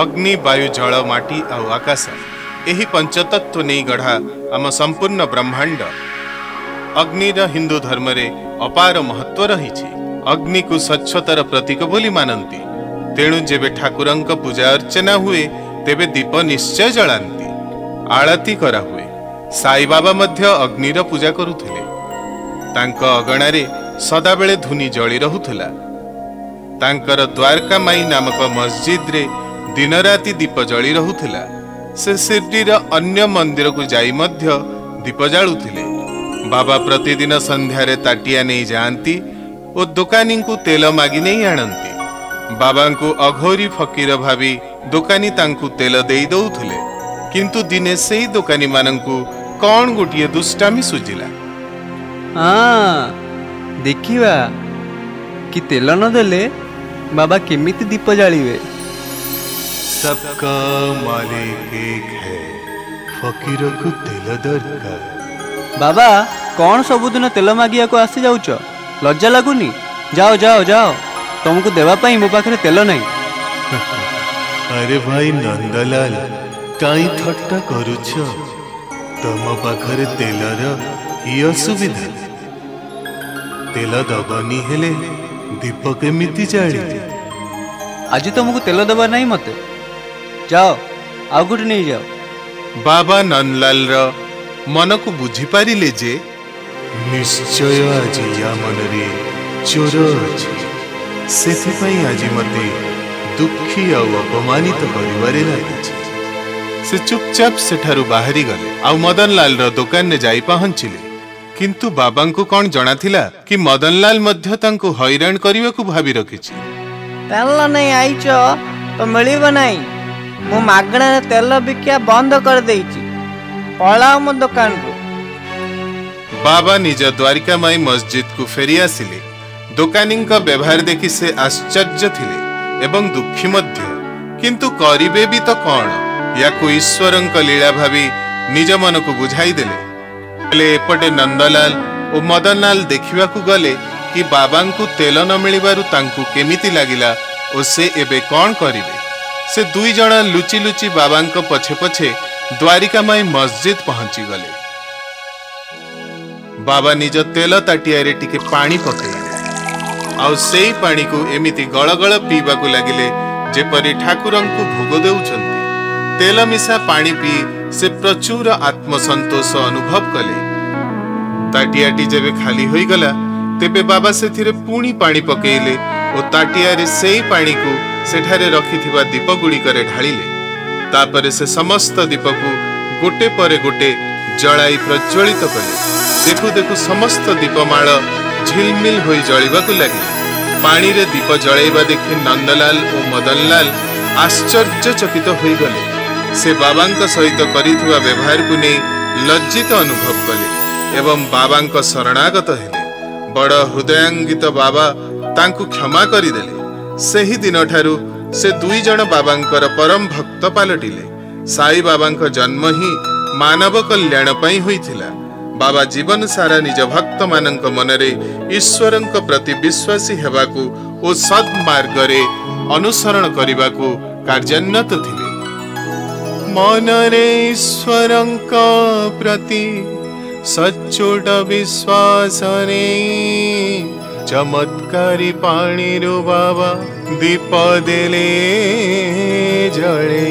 ଅଗ୍ନି, ବାୟୁ, ଜଳ, ମାଟି ଆଉ ଆକାଶ, ଏହି ପଞ୍ଚତତ୍ତ୍ୱ ନେଇ ଗଢ଼ା ଆମ ସମ୍ପୂର୍ଣ୍ଣ ବ୍ରହ୍ମାଣ୍ଡ। ଅଗ୍ନିର ହିନ୍ଦୁ ଧର୍ମରେ ଅପାର ମହତ୍ତ୍ୱ ରହିଛି। ଅଗ୍ନିକୁ ସ୍ୱଚ୍ଛତାର ପ୍ରତୀକ ବୋଲି ମାନନ୍ତି। ତେଣୁ ଯେବେ ଠାକୁରଙ୍କ ପୂଜା ଅର୍ଚ୍ଚନା ହୁଏ, ତେବେ ଦୀପ ନିଶ୍ଚୟ ଜଳାନ୍ତି, ଆଳତି କରାହୁଏ। ସାଇବାବା ମଧ୍ୟ ଅଗ୍ନିର ପୂଜା କରୁଥିଲେ। ତାଙ୍କ ଅଗଣାରେ ସଦାବେଳେ ଧୁନି ଜଳି ରହୁଥିଲା। ତାଙ୍କର ଦ୍ୱାରକାମାଇ ନାମକ ମସଜିଦରେ ଦିନରାତି ଦୀପ ଜଳି ରହୁଥିଲା। ସେ ଶିର୍ଡିର ଅନ୍ୟ ମନ୍ଦିରକୁ ଯାଇ ମଧ୍ୟ ଦୀପ ଜାଳୁଥିଲେ। ବାବା ପ୍ରତିଦିନ ସନ୍ଧ୍ୟାରେ ତାଟିଆ ନେଇ ଯାଆନ୍ତି ଓ ଦୋକାନୀଙ୍କୁ ତେଲ ମାଗି ନେଇ ଆଣନ୍ତି। ବାବାଙ୍କୁ ଅଘୋରୀ ଫକୀର ଭାବି ଦୋକାନୀ ତାଙ୍କୁ ତେଲ ଦେଇ ଦଉଥିଲେ। କିନ୍ତୁ ଦିନେ ସେଇ ଦୋକାନୀମାନଙ୍କୁ କ'ଣ ଗୋଟିଏ ଦୁଷ୍ଟାମି ସୁଝିଲା। ହଁ, ଦେଖିବା କି ତେଲ ନଦେଲେ ବାବା କେମିତି ଦୀପ ଜାଳିବେ। ସବକା ମାଲିକ ଏକ ହେ, ଫକୀରକୁ ତେଲ ଦରକାର। ବାବା, କ'ଣ ସବୁଦିନ ତେଲ ମାଗିବାକୁ ଆସିଯାଉଛ? ଲଜ୍ଜା ଲାଗୁନି? ଯାଅ ଯାଅ ଯାଅ, ତମକୁ ଦେବା ପାଇଁ ମୋ ପାଖରେ ତେଲ ନାହିଁ। ଆରେ ଭାଇ ନନ୍ଦଲାଲ, କାଇଁ ଥଟ୍ଟା କରୁଛ? ତମ ପାଖରେ ତେଲର କି ଅସୁବିଧା? ତେଲ ଦବନି ହେଲେ ଦୀପ କେମିତି ଜାଳିବେ? ଆଜି ତମକୁ ତେଲ ଦେବା ନାହିଁ ମତେ। ଯାଅ, ଆଉ ଗୋଟେ ନେଇଯାଅ। ବାବା ନନ୍ଦଲାଲର ମନକୁ ବୁଝିପାରିଲେ ଯେ ନିଶ୍ଚୟ ଆଜି ୟା ମନରେ ଚୋର ଅଛି, ସେଥିପାଇଁ ଆଜି ମତେ ଦୁଃଖୀ ଆଉ ଅପମାନିତ କରିବାରେ ଲାଗିଛି। ସେ ଚୁପଚାପ ସେଠାରୁ ବାହାରି ଗଲେ ଆଉ ମଦନଲାଲର ଦୋକାନରେ ଯାଇ ପହଞ୍ଚିଲେ। କିନ୍ତୁ ବାବାଙ୍କୁ କ'ଣ ଜଣାଥିଲା କି ମଦନଲାଲ ମଧ୍ୟ ତାଙ୍କୁ ହଇରାଣ କରିବାକୁ ଭାବି ରଖିଛି। ତେଲ ନେଇ ଆଇଛ ତ ମିଳିବ ନାହିଁ। ମୁଁ ମାଗଣାରେ ତେଲ ବିକିବା ବନ୍ଦ କରିଦେଇଛି। ପଳାଅ ମୋ ଦୋକାନରୁ। ବାବା ନିଜ ଦ୍ୱାରିକାମାଇ ମସଜିଦକୁ ଫେରି ଆସିଲେ। ଦୋକାନୀଙ୍କ ବ୍ୟବହାର ଦେଖି ସେ ଆଶ୍ଚର୍ଯ୍ୟ ଥିଲେ ଏବଂ ଦୁଃଖୀ ମଧ୍ୟ। କିନ୍ତୁ କରିବେ ବି ତ କ'ଣ? ୟାକୁ ଈଶ୍ୱରଙ୍କ ଲୀଳା ଭାବି ନିଜ ମନକୁ ବୁଝାଇ ଦେଲେ। ହେଲେ ଏପଟେ ନନ୍ଦଲାଲ ଓ ମଦନଲାଲ ଦେଖିବାକୁ ଗଲେ କି ବାବାଙ୍କୁ ତେଲ ନ ମିଳିବାରୁ ତାଙ୍କୁ କେମିତି ଲାଗିଲା ଓ ସେ ଏବେ କ'ଣ କରିବେ। ସେ ଦୁଇ ଜଣ ଲୁଚି ଲୁଚି ବାବାଙ୍କ ପଛେ ପଛେ ଦ୍ୱାରିକାମାଇ ମସଜିଦ ପହଞ୍ଚିଗଲେ। ବାବା ନିଜ ତେଲ ତାଟିଆରେ ଟିକେ ପାଣି ପକେଇଲେ ଆଉ ସେଇ ପାଣିକୁ ଏମିତି ଗଳଗଳ ପିଇବାକୁ ଲାଗିଲେ ଯେପରି ଠାକୁରଙ୍କୁ ଭୋଗ ଦେଉଛନ୍ତି। ତେଲ ମିଶା ପାଣି ପିଇ ସେ ପ୍ରଚୁର ଆତ୍ମସନ୍ତୋଷ ଅନୁଭବ କଲେ। ତାଟିଆଟି ଯେବେ ଖାଲି ହୋଇଗଲା, ତେବେ ବାବା ସେଥିରେ ପୁଣି ପାଣି ପକେଇଲେ ଓ ତାଟିଆରେ ସେଇ ପାଣିକୁ ସେଠାରେ ରଖିଥିବା ଦୀପ ଗୁଡ଼ିକରେ ଢାଳିଲେ। ତାପରେ ସେ ସମସ୍ତ ଦୀପକୁ ଗୋଟେ ପରେ ଗୋଟେ ଜଳାଇ ପ୍ରଜ୍ୱଳିତ କଲେ। ଦେଖୁ ଦେଖୁ ସମସ୍ତ ଦୀପମାଳ ଝିଲମିଲ ହୋଇ ଜଳିବାକୁ ଲାଗିଲା। ପାଣିରେ ଦୀପ ଜଳାଇବା ଦେଖି ନନ୍ଦଲାଲ ଓ ମଦନଲାଲ ଆଶ୍ଚର୍ଯ୍ୟଚକିତ ହୋଇଗଲେ। ସେ ବାବାଙ୍କ ସହିତ କରିଥିବା ବ୍ୟବହାରକୁ ନେଇ ଲଜ୍ଜିତ ଅନୁଭବ କଲେ ଏବଂ ବାବାଙ୍କ ଶରଣାଗତ ହେଲେ। ବଡ଼ ହୃଦୟାଙ୍ଗିତ ବାବା ତାଙ୍କୁ କ୍ଷମା କରିଦେଲେ। ସେହି ଦିନଠାରୁ ସେ ଦୁଇ ଜଣ ବାବାଙ୍କର ପରମ ଭକ୍ତ ପାଲଟିଲେ। ସାଇ ବାବାଙ୍କ ଜନ୍ମ ହିଁ ମାନବ କଲ୍ୟାଣ ପାଇଁ ହୋଇଥିଲା। ବାବା ଜୀବନ ସାରା ନିଜ ଭକ୍ତମାନଙ୍କ ମନରେ ଈଶ୍ୱରଙ୍କ ପ୍ରତି ବିଶ୍ୱାସୀ ହେବାକୁ ଓ ସଦ୍ମାର୍ଗରେ ଅନୁସରଣ କରିବାକୁ କାର୍ଯ୍ୟାନ୍ୱତ ଥିଲେ। ମନରେ ଈଶ୍ୱରଙ୍କ ପ୍ରତି ସଚ୍ଚୋଟ ବିଶ୍ୱାସ ନେଇ ଚମତ୍କାରୀ ପାଣିରୁ ବାବା ଦୀପ ଦେଲେ ଜଳେ।